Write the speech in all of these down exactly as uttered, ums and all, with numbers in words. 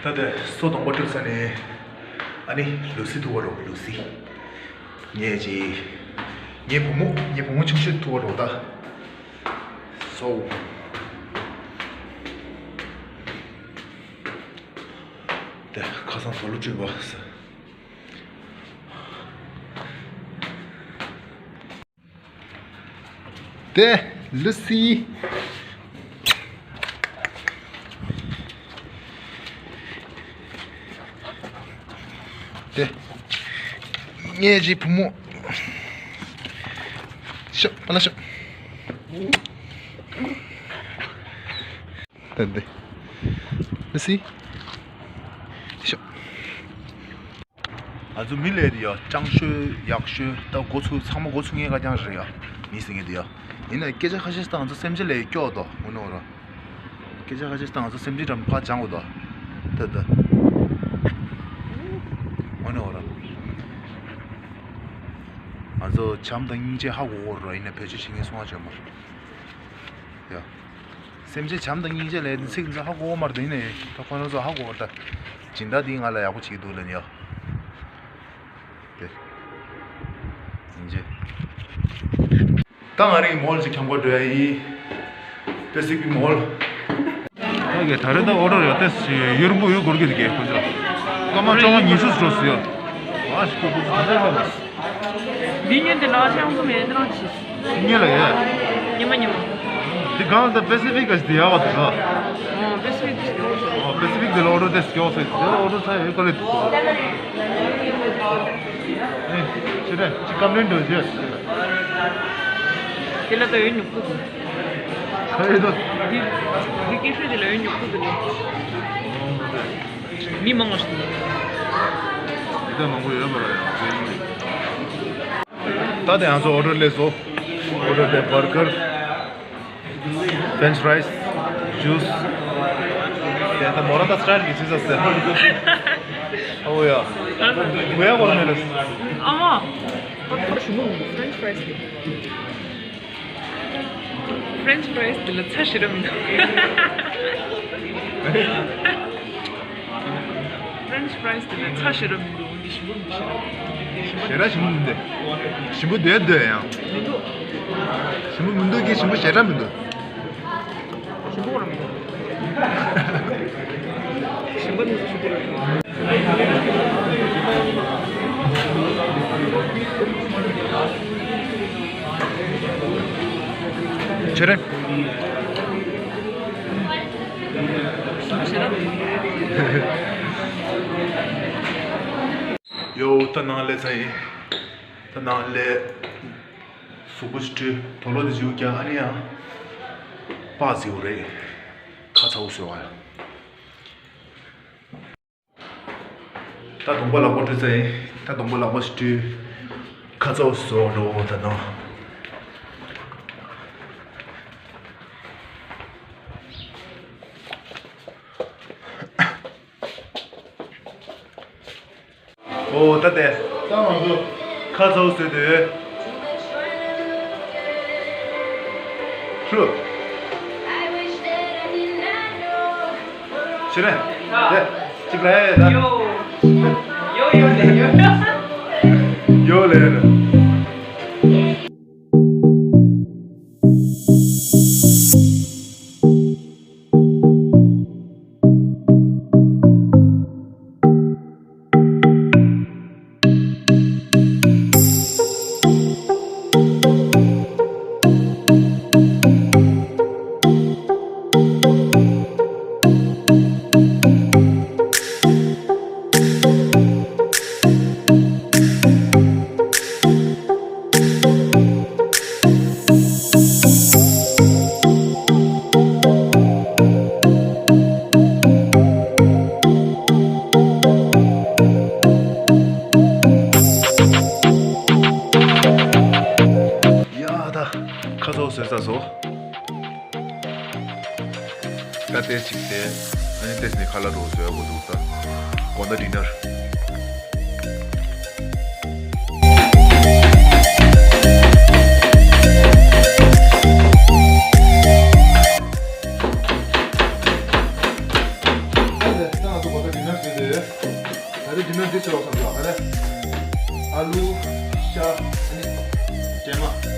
ད་ལྟ་སོ་སྡོང་པོ་སྤྲོད་ས་ནས། ཨ་ནི་ལུ་སི་ཐུག་པ་རོ། ལུ་སི། ངས་ཅི། ངའི་བུ་མོ། ངའི་བུ་མོ་ཆུང་ཤོས་ཐུག་པ་རོ་ད། སོ། དེ་ཁ་སང་དོ་ལོ་སྤྲོད་པ་ས། དེ་ལུ་སི། དེ་ངའི་ཅི་བུ་མོ། ཤོག་པ་ལ་ཤོག་དེ་དེ་ལུ་སི། ཤོག་ང་ཚོ་མི་ལས་དེ་ཡ་སྤྱང་ཤོས་ཡག་ཤོས་ད་འགོ་ཚུགས། ཚང་མ་འགོ་ཚུགས་མཁན་ག་རྐྱང་རེད་ཡ། མི་ཟེར་མཁན་དེ་ཡ། ཡིན་ན་སྐད་ཆ་ཁ་ཤས་ད་ང་ཚོ་སེམས་ཅན་ལས་སྐྱོ་དོ་འོ་ན་འོ་ར། སྐད་ཆ་ཁ་ཤས་ད་ང་ཚོ་སེམས་ཅན་འདྲ་མི་ཕར་སྦྱང་དགོས་དོ། ད་ད། འོ་ན་འོ་ར། ང་ཚོ་བྱམས་དང་སྙིང་རྗེ་ཧ་གོ་གོ་ར། ཡིན་ན་བེད་སྤྱོད་བྱེད་མཁན་སོང་བ་བྱོས་མ་རེད་ཡ། སེམས་ཅན་བྱམས་དང་སྙིང་རྗེ་ལས་ཚིག་འཛིན་ཧ་གོ་མར་དེ་ནས་ད་ཁོ་རང་ཚོ་ཧ་གོ་བར་ད། སྦྱིན་བདག་འདིས་ང་ལ་ཡག་པོ་བྱེད་འདུག་ལབ་ནས་ཡ། དེ། སྦྱིན་རྗེ། ད་ང་རང་གི་མོལ་ཅིག་འཁྱམ་གོ་འགྲོ་ཡ་ཡིན། པེ་སི་ཕིག་མོལ། ད་གི་ད་རེས་ད་ཨོ་ཌར་ཡོད་དེ་ཡུན་རིང་པོ་ཡོད་སྐོར་གི་དེ་གས་ཁོ་ཚོ། སྐར་མ་བཅོ་ལྔ་ཉི་ཤུ་འགྲོ་སྲིད་ཡ། ཨ་ཞིག་ཁོ་ཁོ་ཚོ་ད་རེས་ད། འདི་ཉོན་དེ་ལག་ཆ་ཡོང་གི་མེད་དེ་རང་ཆི། ཉེ་ལ་ཡ། ཉི་མ་ཉི་མ། འདི་གང་ད་པེ་སི་ཕིག་ག་ཞིག་དེ་ཡག་པ་དེ་ག་ཨོ་པེ་སི་ཕིག་དེ་སྐྱོ་ཤོས། ཨོ་པེ་སི་ཕིག་དེ་ལ་ཨོ་ཌར་དེ་སྐྱོ་ཤོས་དེ་ཨོ་ཌར་ས་ཡོད་ག་ལེ་དུ། ཨེ་ཅི་རེད་ཅི་ཀམ་པི་ལེན་འགྲོ་རྒྱུ། དེ་ལ་ད་ཡོད་ཉོ་ཁུ་དུ། ཁ་ཡོད་དོ། འདི་འདི་སྐྱེ་ཤོས་དེ་ལ་ཡོད་ཉོ་ཁུ་དུ་ནི། མི་མང་བ་ཞིག་འདུག་མི་ད་མང་པོ་ཡོད་པ་ར་ཡང་། ད་དེ་ང་ཚོ་ཨོ་ཌར་སླེབས་སོང་། ཨོ་ཌར་དེ་བར་གར། ཕེན་ཕྲའིས། ཇུས། དེ་ད་མོ་ར་ད་སི་ཊལ་གི་ཅི་ཟ་སེ། ཨོ་ཡ། གུ་ཡ་གོ་ར་མེ་ལེ། ཨ་མ། ཕེན་ཕྲའིས་དེ། ཕེན་ཕྲའིས་དེ་ལ་ཚྭ་ཞེ་དྲག་མི་འདུག་ཕེན་ཕྲའིས་དེ་ལ་ཚྭ་ཞེ་དྲག་མི་འདུག་འོན་ཏེ་ཞིམ་པོ་མི་ཞེ་དྲག་ཞེ་དྲག་ཞིམ་པོ་མི་འདུག་ཞིམ་པོ་འདོད་འདོད་ཡང་། མི་འདུག་ཞིམ་པོ་མི་འདུག་གི་ཞིམ་པོ་ཞེ་དྲག་མི་འདུག་ཞིམ་པོ་རང་མི་འདུག་ཞིམ་པོ་ནི་ཞིམ་པོ་རང་མི་འདུག་ཁྱེད་རང་། ཡོ། ད་ནང་ལས་ཚ་ཡིན། ད་ནང་ལས། གཟུགས་པོ་ཞིག་བཀྲུས། དུག་ལོག་དེ་ཞིག་རྒྱག་ཨ་ནི་ཡང་། པགས་བཟོ་རེད། ཁ་ཚ་བོ་བཟོ་བ་ཡ། ད་གདོང་པ་ལག་པ་བཀྲུས་ཚར་ཡིན། ད་གདོང་པ་ལག་པ་ཞིག་བཀྲུས། ཁ་ཚ་བོ་བཟོ་འགྲོ་ད་ནང་། ཨོ་ད་དེ། ད་ང་ཚོ་ཁ་ཚ་བོ་བཟོས་དེ། ཧྲུ། ཤི་རེ། དེ། གཅིག་ལ་ཡ་ད། ཡོ། ཡོ་ཡོ་ལེ་ཡོ། ཡོ་ལེ་ཡོ། ཡ་ད། ཁ་ཚོགས་བཟོས་ཚར་སོང་། ད་ཏེས་ཅིག་ཏེ། ཨ་ནི་ཏེས་ནི་ཁ་ལག་འགྲོ་བཟོ་ཡག་པོ་འདུག་ད། དགོང་དག་ཌི་ནར། ཌི་ནར་བཟོས་ཏེ་ཡོད། ད་རེས་ཌི་ནར་འདི་བཟོས་པ་བསམ་བློ་ག་རེ། ཨ་ལུ། ཤ། ཨ་ནི། སྲན་མ།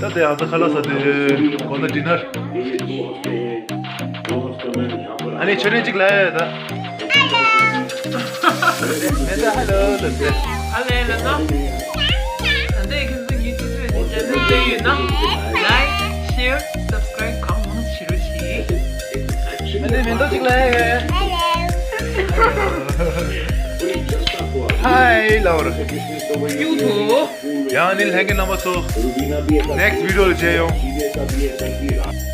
ད་དེ་ཨ་ད་ཁ་ལག་ཟ་དེ་གོ་ན་ཌི་ནར། ཨ་ནི་ཆོས་ལན་གཅིག་ལ་ཡ་ད། མེ་ད་ཧ་ལོ་ལ་ཟེར། ཧ་ལས་ལ་ན། ད་ལྟའི་ཁྱེད་ཚོ་ངའི་ཅི་ཚོད་ཀྱི་ཅེ་ནལ་བལྟས་ཡོད་ན། ལའིཀ། ཤེར། སབ་སི་ཀ་རའིབ་གང་མང་བྱེད་རོགས་གྱིས། ཨ་ནི་མེ་ཏོག་གཅིག་ལ་ཡ། ཧའི། ལབ་ར། ཡུ་ཐུ། ཡང་ནི་ལྷན་རྒྱས་རྣམ་པ་ཚོ། next video ལ་མཇལ་ཡོང་།